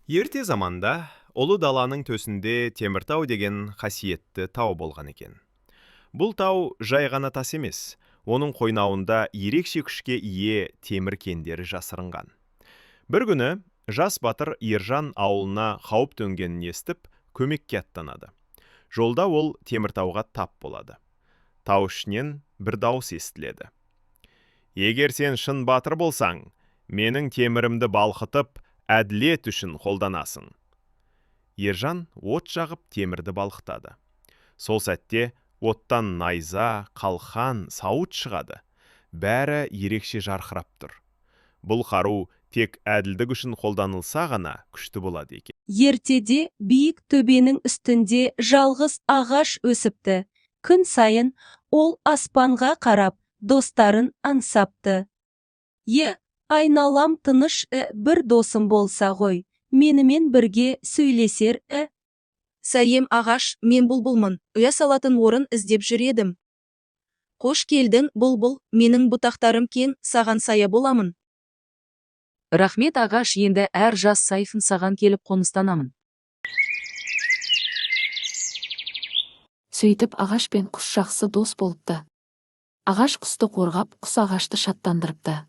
Ерте заманда Ұлы даланың төсінде Теміртау деген қасиетті тау болған екен. Бұл тау жай ғана тас емес, оның қойнауында ерекше күшке ие темір кендері жасырынған. Бір күні жас батыр Ержан ауылына қауіп төнгенін естіп, көмекке аттанады. Жолда ол Теміртауға тап болады. Тау ішінен бір дауыс естіледі. Егер сен шын батыр болсаң, менің темірімді балқытып, әділет үшін қолданасың. Ержан от жағып темірді балқытады. Сол сәтте оттан найза, қалқан, сауыт шығады. Бәрі ерекше жарқырап тұр. Бұл қару тек әділдік үшін қолданылса ғана күшті болады екен. Ертеде биік төбенің үстінде жалғыз ағаш өсіпті. Күн сайын ол аспанға қарап, достарын аңсапты. Е, айналам тыныш, бір досым болса ғой, менімен бірге сөйлесер. Сәлем, ағаш, мен Бұлбұлмын, ұя салатын орын іздеп жүр едім. Қош келдің, Бұлбұл, менің бұтақтарым кең, саған сая боламын. Рахмет, ағаш, енді әр жаз сайын саған келіп қоныстанамын. Сөйтіп, ағаш пен құс жақсы дос болыпты. Ағаш құсты қорғап, құс ағашты шаттандырыпты.